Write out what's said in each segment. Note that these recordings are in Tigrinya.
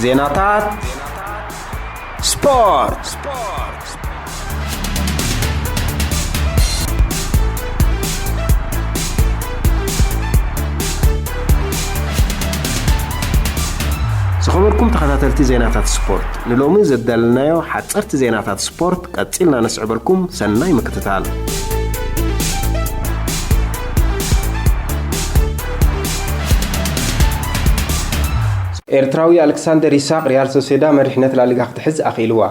ዜናታት ስፖርት። ዝኸበርኩም ተኸታተልቲ ዜናታት ስፖርት፣ ንሎሚ ዘዳለናዮ ሓጸርቲ ዜናታት ስፖርት ቀጺልና ነስዕበልኩም። ሰናይ ምክትታል። ኤርትራዊ ኣሌክሳንደር ይስሐቅ ሪያል ሶሴዳ መሪሕነት ላሊጋ ክትሕዝ ኣኽኢልዋ።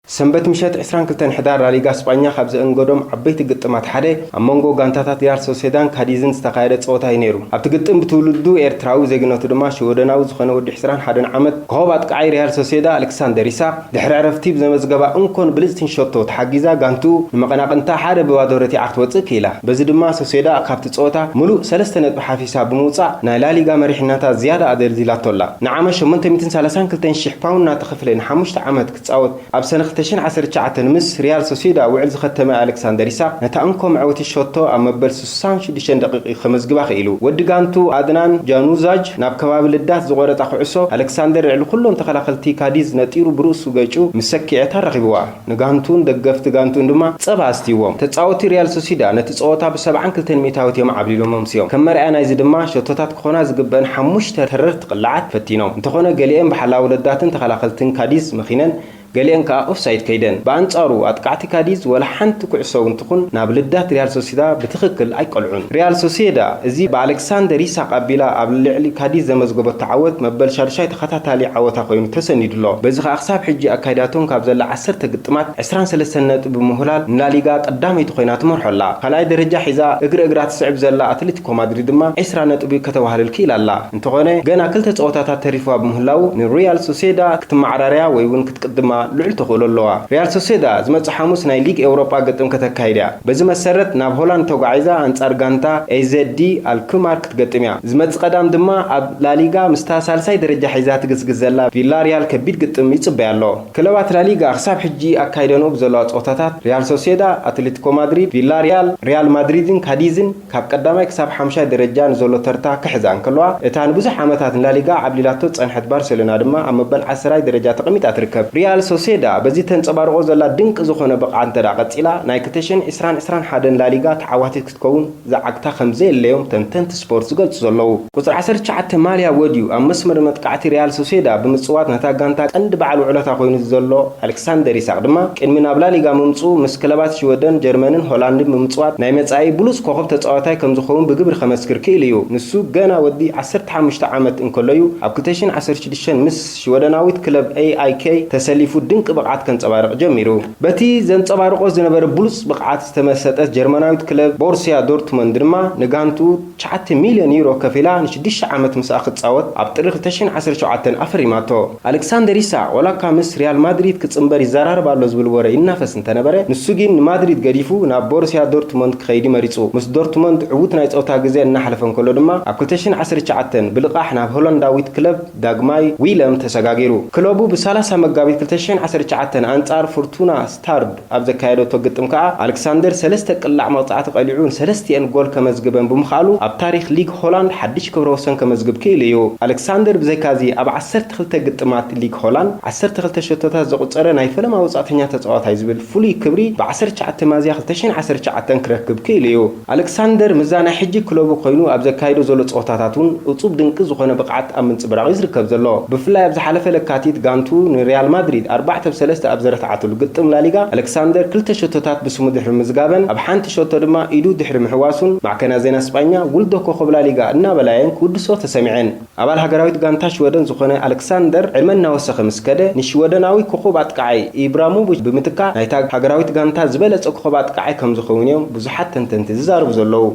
ሰንበት ምሸት ዕስራን ክልተን ሕዳር ላሊጋ ስጳኛ ካብ ዘእንገዶም ዓበይቲ ግጥማት ሓደ ኣብ መንጎ ጋንታታት ሪያል ሶሴዳን ካዲዝን ዝተኻየደ ጸወታ እዩ ነይሩ። ኣብቲ ግጥም ብትውልዱ ኤርትራዊ ዜግነቱ ድማ ሽወደናዊ ዝኾነ ወዲ ዕስራን ሓደን ዓመት ኮኸብ ኣጥቃዓይ ሪያል ሶሴዳ ኣሌክሳንደር ይስሐቅ ድሕሪ ዕረፍቲ ብዘመዝገባ እንኮን ብልጽትን ሸቶ ተሓጊዛ ጋንትኡ ንመቐናቕንታ ሓደ ብባዶ ረቲዓ ክትወጽእ ክኢላ። በዚ ድማ ሶሴዳ ካብቲ ጸወታ ምሉእ ሰለስተ ነጥቢ ሓፊሳ ብምውጻእ ናይ ላሊጋ መሪሕነታ ዝያዳ ኣደልዲላቶ ኣላ። ንዓመት ሸሞንተ ሚእትን ሰላሳን ክልተን ሽሕ ፓውንድ እናተኸፍለ ንሓሙሽተ ዓመት ክጻወት ኣብ ሰነ ክልተ ሽሕን ዓሰርተ ትሽዓተን ምስ ሪያል ሶሲዳ ውዕል ዝኸተመ ኣሌክሳንደር ኢሳቅ ነታ እንኮ መዕወቲ ሸቶ ኣብ መበል ስሳን ሽዱሽተን ደቂቕ ከመዝግባ ክኢሉ። ወዲ ጋንቱ ኣድናን ጃኑዛጅ ናብ ከባቢ ልዳት ዝቖረጻ ኩዕሶ ኣሌክሳንደር ልዕሊ ኩሎም ተኸላኸልቲ ካዲዝ ነጢሩ ብርእሱ ገጩ ምስ ሰኪዐታ ረኺብዋ። ንጋንቱን ደገፍቲ ጋንቱን ድማ ጸባ ኣስትይዎም። ተጻወቲ ሪያል ሶሲዳ ነቲ ጸወታ ብ ሰብዓን ክልተን ሚእታዊት እዮም ዓብሊሎም ኣምስዮም። ከም መርኣያ ናይዚ ድማ ሸቶታት ክኾና ዝግበአን ሓሙሽተ ተረርቲ ቅላዓት ፈቲኖም። እንተኾነ ገሊአን ብሓላዊ ልዳትን ተኸላኸልትን ካዲዝ መኺነን፣ ገሊአን ከኣ ኦፍሳይድ ከይደን። ብኣንጻሩ ኣጥቃዕቲ ካዲዝ ወላ ሓንቲ ኩዕሶ እውን ትኹን ናብ ልዳት ሪያል ሶሲዳ ብትኽክል ኣይቀልዑን። ሪያል ሶሲዳ እዚ ብኣሌክሳንደር ኢሳቅ ኣቢላ ኣብ ልዕሊ ካዲዝ ዘመዝገበቶ ዓወት መበል ሻዱሻይ ተኸታታሊ ዓወታ ኮይኑ ተሰኒዱ ኣሎ። በዚ ከኣ ክሳብ ሕጂ ኣካይዳቶም ካብ ዘላ ዓሰርተ ግጥማት ዕስራን ሰለስተን ነጥቢ ብምውህላል ንላሊጋ ቀዳመይቲ ኮይና ትመርሖ ኣላ። ካልኣይ ደረጃ ሒዛ እግሪ እግራ ትስዕብ ዘላ ኣትሌቲኮ ማድሪድ ድማ ዕስራ ነጥቢ ከተዋህልል ክኢላ ኣላ። እንተኾነ ገና ክልተ ጸወታታት ተሪፍዋ ብምህላዉ ንሪያል ሶሴዳ ክትመዓራርያ ወይ እውን ክትቅድማ ልዑል ተኽእሎ ኣለዋ። ሪያል ሶሴዳ ዝመጽእ ሓሙስ ናይ ሊግ ኤውሮጳ ግጥም ከተካይድ እያ። በዚ መሰረት ናብ ሆላንድ ተጓዒዛ ኣንጻር ጋንታ ኤ ዜድ ዲ ኣልክማር ክትገጥም እያ። ዝመጽእ ቀዳም ድማ ኣብ ላሊጋ ምስታ ሳልሳይ ደረጃ ሒዛ ትግስግስ ዘላ ቪላሪያል ከቢድ ግጥም ይጽበያ ኣሎ። ክለባት ላሊጋ ክሳብ ሕጂ ኣካይደንኦ ብዘለዋ ጸወታታት ሪያል ሶሴዳ፣ ኣትሌቲኮ ማድሪድ፣ ቪላሪያል፣ ሪያል ማድሪድን ካዲዝን ካብ ቀዳማይ ክሳብ ሓምሻይ ደረጃ ንዘሎ ተርታ ክሕዛ እንከለዋ፣ እታ ንብዙሕ ዓመታት ንላሊጋ ዓብሊላቶ ዝጸንሐት ባርሴሎና ድማ ኣብ መበል ዓሰራይ ደረጃ ተቐሚጣ ትርከብ። ሪያል ሶሴዳ በዚ ተንጸባርቆ ዘላ ድንቂ ዝኾነ ብቕዓት እንተ ደኣ ቀጺላ፣ ናይ ክልተ ሽሕን ዕስራን ዕስራን ሓደን ላሊጋ ተዓዋቲት ክትከውን ዝዓግታ ከም ዘየለዮም ተንተንቲ ስፖርት ዝገልጹ ዘለዉ። ቁጽሪ ዓሰርተ ትሽዓተ ማልያ ወድዩ ኣብ መስመር መጥቃዕቲ ሪያል ሶሴዳ ብምጽዋት ነታ ጋንታ ቀንዲ በዓል ውዕለታ ኮይኑ ዘሎ ኣሌክሳንደር ኢሳቅ ድማ ቅድሚ ናብ ላሊጋ ምምጽኡ ምስ ክለባት ሽወደን፣ ጀርመንን ሆላንድን ብምጽዋት ናይ መጻኢ ብሉጽ ኮኸብ ተጻዋታይ ከም ዝኸውን ብግብሪ ከመስክር ክኢሉ እዩ። ንሱ ገና ወዲ ዓሰርተ ሓሙሽተ ዓመት እንከሎ እዩ ኣብ ክልተ ሽሕን ዓሰርተ ሽዱሽተን ምስ ሽወደናዊት ክለብ ኤ ኣይ ኬ ተሰሊፉ ድንቂ ብቕዓት ከንጸባርቕ ጀሚሩ። በቲ ዘንጸባርቖ ዝነበረ ብሉጽ ብቕዓት ዝተመሰጠት ጀርመናዊት ክለብ ቦሩስያ ዶርትመንድ ድማ ንጋንትኡ ትሽዓተ ሚልዮን ዩሮ ከፊላ ንሽዱሽተ ዓመት ምስኣ ክትጻወት ኣብ ጥሪ ክልተ ሽሕን ዓሰርተ ሸውዓተን ኣፈሪማቶ። ኣሌክሳንደር ኢሳቅ ዋላ እኳ ምስ ሪያል ማድሪድ ክጽንበር ይዘራረብ ኣሎ ዝብል ወረ ይናፈስ እንተነበረ፣ ንሱ ግን ንማድሪድ ገዲፉ ናብ ቦሩስያ ዶርትመንድ ክኸይድ መሪጹ። ምስ ዶርትመንድ ዕዉት ናይ ጸወታ ግዜ እናሓለፈ እንከሎ ድማ ኣብ ክልተ ሽሕን ዓሰርተ ትሽዓተን ብልቓሕ ናብ ሆላንዳዊት ክለብ ዳግማይ ዊለም ተሰጋጊሩ። ክለቡ ብሰላሳ መጋቢት ክልተ ሽሕን ዓሰርተ ትሽዓተን ኣንጻር ፎርቱና ስታርድ ኣብ ዘካየደቶ ግጥም ከኣ ኣሌክሳንደር ሰለስተ ቅላዕ መቕጻዕቲ ቀሊዑ ንሰለስቲኤን ጎል ከመዝግበን ብምኽኣሉ ኣብ ታሪኽ ሊግ ሆላንድ ሓድሽ ክብረ ወሰን ከመዝግብ ክኢሉ እዩ። ኣሌክሳንደር ብዘይካዚ ኣብ ዓሰርተ ክልተ ግጥማት ሊግ ሆላንድ ዓሰርተ ክልተ ሸቶታት ዘቑጸረ ናይ ፈለማ ወጻእተኛ ተጻዋታይ ዝብል ፍሉይ ክብሪ ብ ዓሰርተ ትሽዓተ ሚያዝያ ክልተ ሽሕን ዓሰርተ ትሽዓተን ክረክብ ክኢሉ እዩ። ኣሌክሳንደር ምስዛ ናይ ሕጂ ክለቡ ኮይኑ ኣብ ዘካይዶ ዘሎ ጸወታታት እውን እጹብ ድንቂ ዝኾነ ብቕዓት ኣብ ምንጽብራቕ እዩ ዝርከብ ዘሎ። ብፍላይ ኣብ ዝሓለፈ ለካቲት ጋንቱ ንሪያል ማድሪድ ኣርባዕተ ብ ሰለስተ ኣብ ዘረትዓትሉ ግጥም ላሊጋ ኣሌክሳንደር ክልተ ሸቶታት ብስሙ ድሕሪ ምዝጋበን ኣብ ሓንቲ ሸቶ ድማ ኢዱ ድሕሪ ምሕዋሱን ማዕከና ዜና ስጳኛ ውልዶ ኮኸብ ላሊጋ እናበላየን ክውድሶ ተሰሚዐን። ኣባል ሃገራዊት ጋንታ ሽወደን ዝኾነ ኣሌክሳንደር ዕድመ እናወሰኸ ምስ ከደ፣ ንሽወደናዊ ኮኾብ ኣጥቃዓይ ኢብራሞቪች ብምትካእ ናይታ ሃገራዊት ጋንታ ዝበለጸ ኮኾብ ኣጥቃዓይ ከም ዝኸውን እዮም ብዙሓት ተንተንቲ ዝዛረቡ ዘለዉ።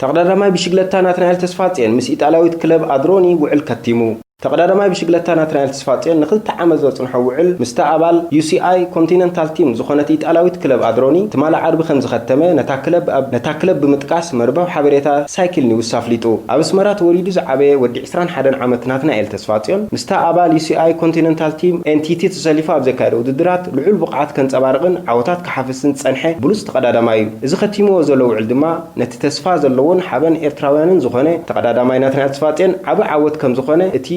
ተቐዳዳማይ ብሽግለታ ናትናኤል ተስፋጽዮን ምስ ኢጣልያዊት ክለብ ኣድሮኒ ውዕል ከቲሙ። ተቐዳዳማይ ብሽግለታ ናትናኤል ተስፋጽዮን ንኽልተ ዓመት ዘጽንሖ ውዕል ምስታ ኣባል ዩ ሲ ኣይ ኮንቲነንታል ቲም ዝኾነት ኢጣልያዊት ክለብ ኣድሮኒ ትማሊ ዓርቢ ከም ዝኸተመ ነታ ክለብ ኣብ ነታ ክለብ ብምጥቃስ መርበብ ሓበሬታ ሳይክል ኒውስ ኣፍሊጡ። ኣብ ኣስመራ ተወሊዱ ዝዓበየ ወዲ ዕስራን ሓደን ዓመት ናትናኤል ተስፋጽዮን ምስታ ኣባል ዩ ሲ ኣይ ኮንቲነንታል ቲም ኤን ቲ ቲ ተሰሊፉ ኣብ ዘካየደ ውድድራት ልዑል ብቕዓት ከንጸባርቕን ዓወታት ክሓፍስን ዝጸንሐ ብሉጽ ተቐዳዳማይ እዩ። እዚ ከቲምዎ ዘሎ ውዕል ድማ ነቲ ተስፋ ዘለዎን ሓበን ኤርትራውያንን ዝኾነ ተቐዳዳማይ ናትናኤል ተስፋጽዮን ዓቢ ዓወት ከም ዝኾነ እቲ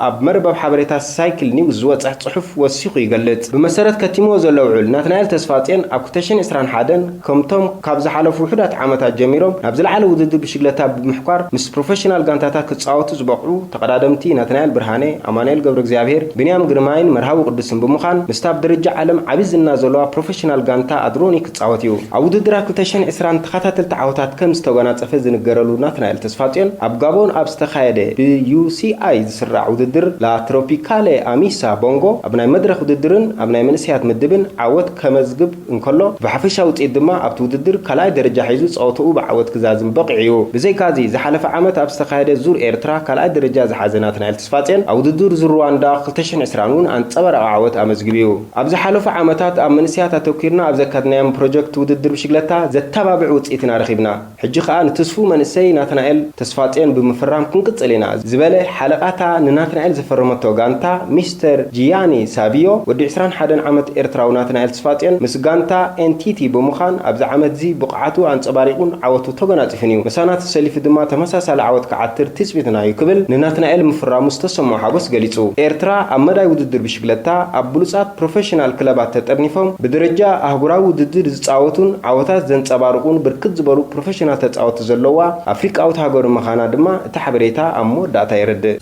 ኣብ መርበብ ሓበሬታ ሳይክል ኒውስ ዝወጽሕ ጽሑፍ ወሲኹ ይገልጽ። ብመሰረት ከቲምዎ ዘሎ ውዕል፣ ናትናኤል ተስፋጽዮን ኣብ ክልተ ሽሕን ዕስራን ሓደን ከምቶም ካብ ዝሓለፉ ውሑዳት ዓመታት ጀሚሮም ናብ ዝለዓለ ውድድር ብሽግለታ ብምሕኳር ምስ ፕሮፌሽናል ጋንታታት ክጻወቱ ዝበቕዑ ተቐዳደምቲ ናትናኤል ብርሃነ፣ ኣማኑኤል ገብረእግዚኣብሄር፣ ቢንያም ግርማይን መርሃዊ ቅዱስን ብምዃን ምስታ ኣብ ደረጃ ዓለም ዓቢ ዝና ዘለዋ ፕሮፌሽናል ጋንታ ኣድሮኒ ክጻወት እዩ። ኣብ ውድድር ኣብ ክልተ ሽሕን ዕስራን ተኸታተልቲ ዓወታት ከም ዝተጎናጸፈ ዝንገረሉ ናትናኤል ተስፋጽዮን ኣብ ጋቦን ኣብ ዝተኻየደ ብ ዩ ሲ ኣይ ዝስራዕ ውድድር ላ ትሮፒካለ ኣሚሳ ቦንጎ ኣብ ናይ መድረኽ ውድድርን ኣብ ናይ መንእሰያት ምድብን ዓወት ከመዝግብ እንከሎ፣ ብሓፈሻ ውጽኢት ድማ ኣብቲ ውድድር ካልኣይ ደረጃ ሒዙ ጸወታኡ ብዓወት ክዛዝም በቒዑ እዩ። ብዘይካዚ፣ ዝሓለፈ ዓመት ኣብ ዝተኻየደ ዙር ኤርትራ ካልኣይ ደረጃ ዝሓዘ ናትናኤል ተስፋጽዮን ኣብ ውድድር ዙር ሩዋንዳ ክልተ ሽሕን ዕስራን እውን ኣንጸባራቒ ዓወት ኣመዝጊቡ እዩ። ኣብ ዝሓለፉ ዓመታት ኣብ መንእሰያት ኣተኲርና ኣብ ዘካየድናዮም ፕሮጀክት ውድድር ብሽግለታ ዘተባብዕ ውጽኢት ኢና ረኺብና። ሕጂ ከኣ ንትስፉው መንእሰይ ናትናኤል ተስፋጽዮን ብምፍራም ክንቅጽል ኢና ዝበለ ሓለቓታ ንናትናኤል ዘፈረመቶ ጋንታ ሚስተር ጂያኒ ሳቪዮ፣ ወዲ ዕስራን ሓደን ዓመት ኤርትራዊ ናትናኤል ተስፋጽዮን ምስ ጋንታ ኤን ቲ ቲ ብምዃን ኣብዚ ዓመትዚ ብቕዓቱ ኣንጸባሪቑን ዓወቱ ተጎናጺፉን እዩ። ምሳና ተሰሊፉ ድማ ተመሳሳሊ ዓወት ክዓትር ትጽቢትና እዩ ክብል ንናትናኤል ምፍራሙ ዝተሰምዖ ሓጎስ ገሊጹ። ኤርትራ ኣብ መዳይ ውድድር ብሽግለታ ኣብ ብሉጻት ፕሮፌሽናል ክለባት ተጠርኒፎም ብደረጃ ኣህጉራዊ ውድድር ዝጻወቱን ዓወታት ዘንጸባርቑን ብርክት ዝበሉ ፕሮፌሽናል ተጻወትቲ ዘለዋ ኣፍሪቃዊት ሃገር ምዃና ድማ እቲ ሓበሬታ ኣብ መወዳእታ የረድእ።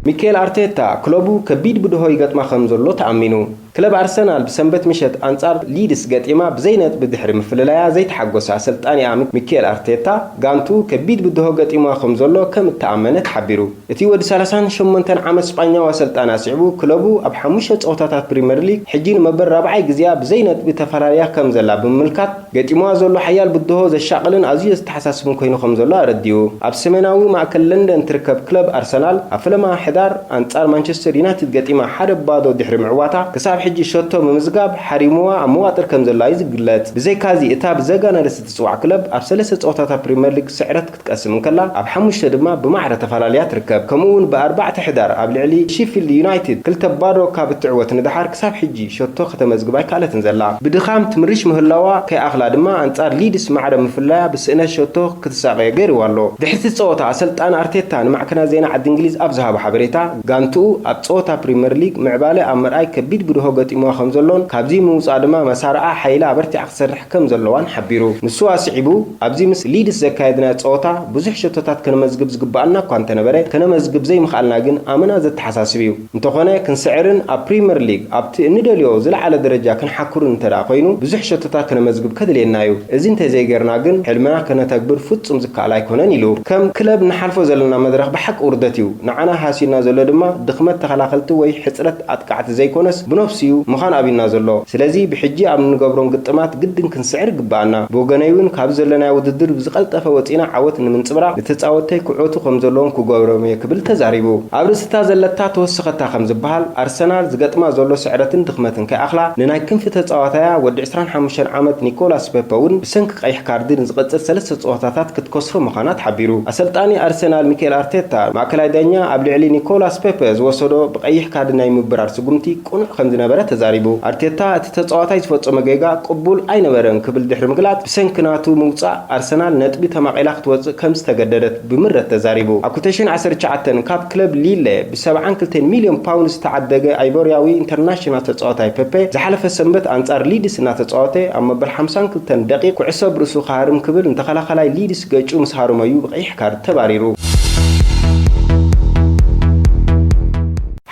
ሚኬል ኣርቴታ ክለቡ ከቢድ ብድሆ ይገጥማ ከም ዘሎ ተኣሚኑ። ክለብ ኣርሰናል ብሰንበት ምሸት ኣንጻር ሊድስ ገጢማ ብዘይ ነጥቢ ድሕሪ ምፍልላያ ዘይተሓጎሰ ኣሰልጣኒኣ ሚኬል ኣርቴታ፣ ጋንቱ ከቢድ ብድሆ ገጢማ ከም ዘሎ ከም እተኣመነ ተሓቢሩ። እቲ ወዲ ሰላሳን ሸሞንተን ዓመት ስጳኛዊ ኣሰልጣኒ ኣስዒቡ፣ ክለቡ ኣብ ሓሙሽተ ጸወታታት ፕሪምየር ሊግ ሕጂ ንመበል ራብዓይ ግዜኣ ብዘይ ነጥቢ ተፈላልያ ከም ዘላ ብምምልካት፣ ገጢምዋ ዘሎ ሓያል ብድሆ ዘሻቕልን ኣዝዩ ዘተሓሳስብን ኮይኑ ከም ዘሎ ኣረዲኡ። ኣብ ሰሜናዊ ማእከል ለንደን ትርከብ ክለብ ኣርሰናል፣ ኣብ ፈለማ ሕዳር ኣንጻር ማንቸስተር ዩናይትድ ገጢማ ሓደ ባዶ ድሕሪ ምዕዋታ፣ ክሳብ ሕጂ ሸቶ ምምዝጋብ ሓሪምዋ ኣብ መዋጥር ከም ዘላ እዩ ዝግለጽ። ብዘይካዚ፣ እታ ብዘጋነደስ እትጽዋዕ ክለብ፣ ኣብ ሰለስተ ጸወታታት ፕሪምየር ሊግ ስዕረት ክትቀስም እንከላ፣ ኣብ ሓሙሽተ ድማ ብማዕረ ተፈላልያ ትርከብ። ከምኡ እውን ብኣርባዕተ ሕዳር ኣብ ልዕሊ ሺፊልድ ዩናይትድ ክልተ ባዶ ካብ እትዕወት ንደሓር ክሳብ ሕጂ ሸቶ ከተመዝግብ ኣይከኣለትን ዘላ። ብድኻም ትምርሽ ምህላዋ ከይኣኽላ ድማ ኣንጻር ሊድስ ማዕረ ምፍላያ ብስእነት ሸቶ ክትሳቐዮ ገይርዋ ኣሎ። ድሕሪ እቲ ጸወታ ኣሰልጣኒ ኣርቴታ ንማዕከናት ዜና ዓዲ እንግሊዝ ኣብ ዝሃቦ ሓበሬታ፣ ጋንትኡ ኣብ ጸወታ ፕሪምየር ሊግ ምዕባለ ኣብ ምርኣይ ከቢድ ብድሆ ገጢምዋ ከም ዘሎን ካብዚ ምውጻእ ድማ መሳርዓ ሓይላ ኣበርቲዓ ክትሰርሕ ከም ዘለዋን ሓቢሩ። ንሱ ኣስዒቡ፣ ኣብዚ ምስ ሊድስ ዘካየድናዮ ጸወታ ብዙሕ ሸቶታት ከነመዝግብ ዝግብኣና እኳ እንተነበረ፣ ከነመዝግብ ዘይምኽኣልና ግን ኣመና ዘተሓሳስብ እዩ። እንተኾነ፣ ክንስዕርን ኣብ ፕሪምየር ሊግ ኣብቲ እንደልዮ ዝለዓለ ደረጃ ክንሓኩርን እንተ ደኣ ኮይኑ፣ ብዙሕ ሸቶታት ከነመዝግብ ከድልየና እዩ። እዚ እንተዘይገርና ግን፣ ሕልምና ከነተግብር ፍጹም ዝከኣል ኣይኮነን ኢሉ። ከም ክለብ ንሓልፎ ዘለና መድረኽ ብሓቂ ውርደት እዩ። ንዓና ሃስዩና ዘሎ ድማ ድኽመት ተኸላኸልቲ ወይ ሕጽረት ኣጥቃዕቲ ዘይኮነስ፣ ብነፍሲኡ ምዃን ኣብዩና ዘሎ። ስለዚ፣ ብሕጂ ኣብ እንገብሮም ግጥማት ግድን ክንስዕር ይግብኣና። ብወገነይ እውን፣ ካብዚ ዘለናዮ ውድድር ብዝቐልጠፈ ወጺና ዓወት ንምንጽብራቕ፣ ንተጻወትተይ ክዕወቱ ከም ዘለዎም ክገብሮም እየ ክብል ተዛሪቡ። ኣብ ርእሲ እታ ዘለታ ተወሰኸታ ከም ዝበሃል፣ ኣርሰናል ዝገጥማ ዘሎ ስዕረትን ድኽመትን ከይኣኽላ፣ ንናይ ክንፊ ተጻዋታያ ወዲ ዕስራን ሓሙሽተን ዓመት ኒኮላስ ፔፐ እውን ብሰንኪ ቀይሕ ካርዲ ንዝቐጽል ሰለስተ ጸወታታት ክትከስሮ ምዃና ተሓቢሩ። ኣሰልጣኒ ኣርሰናል ሚኬል ኣርቴታ፣ ማእከላይ ዳኛ ኣብ ልዕሊ ኒኮላስ ፔፐ ዝወሰዶ ብቀይሕ ካርዲ ናይ ምብራር ስጉምቲ ቅኑዕ ከም ዝነበረ ተዛሪቡ። ኣርቴታ፣ እቲ ተጻዋታይ ዝፈጸሞ ጌጋ ቅቡል ኣይነበረን ክብል ድሕሪ ምግላጽ፣ ብሰንኪ ናቱ ምውጻእ ኣርሰናል ነጥቢ ተማቒላ ክትወጽእ ከም ዝተገደደት ብምረት ተዛሪቡ። ኣብ ክልተ ሽሕን ዓሰርተ ትሽዓተን ካብ ክለብ ሊለ ብሰብዓን ክልተን ሚልዮን ፓውንድ ዝተዓደገ ኣይቮርያዊ ኢንተርናሽናል ተጻዋታይ ፔፔ፣ ዝሓለፈ ሰንበት ኣንጻር ሊድስ እናተጻወተ ኣብ መበል ሓምሳን ክልተን ደቂቕ ኩዕሶ ብርእሱ ክሃርም ክብል ንተኸላኻላይ ሊድስ ገጩ ምስ ሃረሞ እዩ ብቐይሕ ካርድ ተባሪሩ።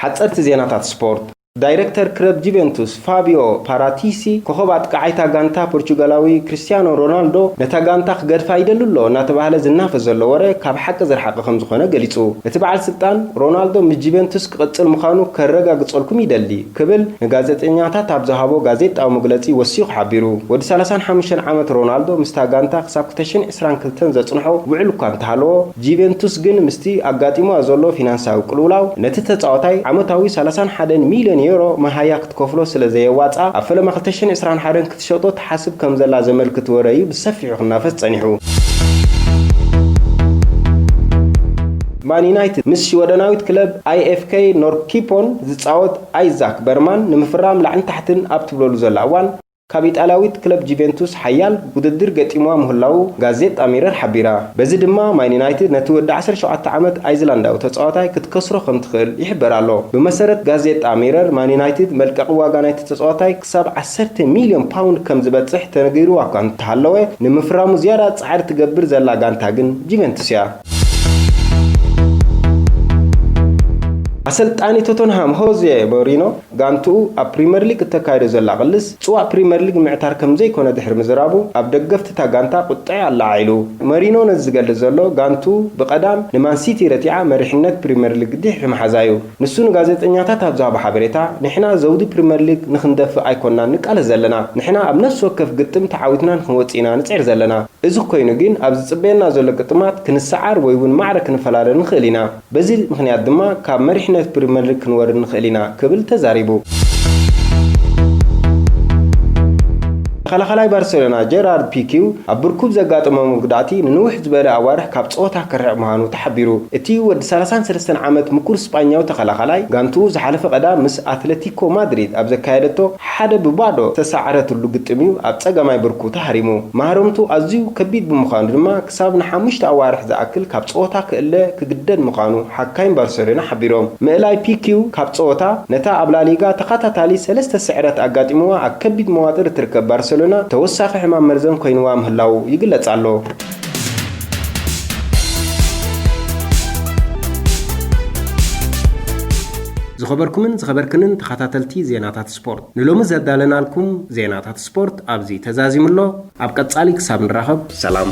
ሓጸርቲ ዜናታት ስፖርት። ዳይሬክተር ክለብ ጁቬንቱስ ፋቢዮ ፓራቲሲ፣ ኮኸብ ኣጥቃዓይታ ጋንታ ፖርቹጋላዊ ክርስቲያኖ ሮናልዶ ነታ ጋንታ ክገድፋ ይደሊ ኣሎ እናተባህለ ዝናፈስ ዘሎ ወረ ካብ ሓቂ ዝረሓቐ ከም ዝኾነ ገሊጹ። እቲ በዓል ስልጣን፣ ሮናልዶ ምስ ጁቬንቱስ ክቕጽል ምዃኑ ከረጋግጸልኩም ይደሊ ክብል ንጋዜጠኛታት ኣብ ዝሃቦ ጋዜጣዊ መግለጺ ወሲኹ ሓቢሩ። ወዲ ሰላሳን ሓሙሽተን ዓመት ሮናልዶ ምስታ ጋንታ ክሳብ ክልተ ሽሕን ዕስራን ክልተን ዘጽንሖ ውዕል እኳ እንተሃለዎ፣ ጁቬንቱስ ግን ምስቲ ኣጋጢምዋ ዘሎ ፊናንሳዊ ቅልውላው ነቲ ተጻዋታይ ዓመታዊ ሰላሳን ሓደን ሚልዮን ዩሮ መሃያ ክትከፍሎ ስለ ዘየዋጻ፣ ኣብ ፈለማ ክልተ ሽሕን ዕስራን ሓደን ክትሸጦ ትሓስብ ከም ዘላ ዘመልክት ወረ እዩ ብሰፊሑ ክናፈስ ጸኒሑ። ማን ዩናይትድ ምስ ሽወደናዊት ክለብ ኣይኤፍኬ ኖርኪፖን ዝጻወት ኣይዛክ በርማን ንምፍራም ላዕልን ታሕትን ኣብ ትብለሉ ዘላ እዋን፣ ካብ ኢጣልያዊት ክለብ ጁቬንቱስ ሓያል ውድድር ገጢምዋ ምህላዉ ጋዜጣ ሚረር ሓቢራ። በዚ ድማ ማን ዩናይትድ ነቲ ወዲ ዓሰርተ ሸውዓተ ዓመት ኣይዝላንዳዊ ተጻዋታይ ክትከስሮ ከም ትኽእል ይሕበር ኣሎ። ብመሰረት ጋዜጣ ሚረር፣ ማን ዩናይትድ መልቀቒ ዋጋ ናይቲ ተጻዋታይ ክሳብ ዓሰርተ ሚልዮን ፓውንድ ከም ዝበጽሕ ተነጊርዋ እኳ እንተሃለወ፣ ንምፍራሙ ዝያዳ ጻዕሪ ትገብር ዘላ ጋንታ ግን ጁቬንቱስ እያ። ኣሰልጣኒ ቶተንሃም ሆዜ ሞሪኖ፣ ጋንትኡ ኣብ ፕሪምየር ሊግ እተካይዶ ዘላ ቅልስ ጽዋእ ፕሪምየር ሊግ ምዕታር ከም ዘይኮነ ድሕሪ ምዝራቡ፣ ኣብ ደገፍቲ እታ ጋንታ ቁጥዐ ኣለዓዒሉ። መሪኖ ነዚ ዝገልጽ ዘሎ፣ ጋንትኡ ብቐዳም ንማን ሲቲ ረቲዓ መሪሕነት ፕሪምየር ሊግ ድሕሪ ምሓዛ እዩ። ንሱ ንጋዜጠኛታት ኣብ ዝሃቦ ሓበሬታ፣ "ንሕና ዘውዲ ፕሪምየር ሊግ ንኽንደፍእ ኣይኮናን ንቃለስ ዘለና። ንሕና ኣብ ነፍሲ ወከፍ ግጥም ተዓዊትና ንኽንወጽእ ኢና ንጽዕር ዘለና። እዚ ኮይኑ ግን፣ ኣብ ዝጽበየና ዘሎ ግጥማት ክንሰዓር ወይ እውን ማዕረ ክንፈላለ ንኽእል ኢና። በዚ ምኽንያት ድማ ካብ መሪሕነት ፕሪምየር ሊግ ክንወርድ ንኽእል ኢና" ክብል ተዛሪቡ። ተኸላኻላይ ባርሴሎና ጀራርድ ፒኪው ኣብ ብርኩብ ዘጋጠሞ መጉዳእቲ ንንውሕ ዝበለ ኣዋርሕ ካብ ጸወታ ክርሕቕ ምዃኑ ተሓቢሩ። እቲ ወዲ ሰላሳን ሰለስተን ዓመት ምኩር ስጳኛዊ ተኸላኻላይ፣ ጋንትኡ ዝሓለፈ ቀዳም ምስ ኣትለቲኮ ማድሪድ ኣብ ዘካየደቶ ሓደ ብባዶ ዝተሳዕረትሉ ግጥም እዩ ኣብ ጸጋማይ ብርኩ ተሃሪሙ። ማህረምቱ ኣዝዩ ከቢድ ብምዃኑ ድማ፣ ክሳብ ንሓሙሽተ ኣዋርሕ ዝኣክል ካብ ጸወታ ክእለ ክግደድ ምዃኑ ሓካይም ባርሰሎና ሓቢሮም። ምእላይ ፒኪው ካብ ጸወታ፣ ነታ ኣብ ላሊጋ ተኸታታሊ ሰለስተ ስዕረት ኣጋጢምዋ ኣብ ከቢድ መዋጥር እትርከብ ባርሰሎና፣ ተወሳኺ ሕማም መርዘን ኮይንዋ ምህላዉ ይግለጽ ኣሎ። ዝኸበርኩምን ዝኸበርክንን ተኸታተልቲ ዜናታት ስፖርት፣ ንሎሚ ዘዳለናልኩም ዜናታት ስፖርት ኣብዚ ተዛዚሙ ኣሎ። ኣብ ቀጻሊ ክሳብ ንራኸብ፣ ሰላም።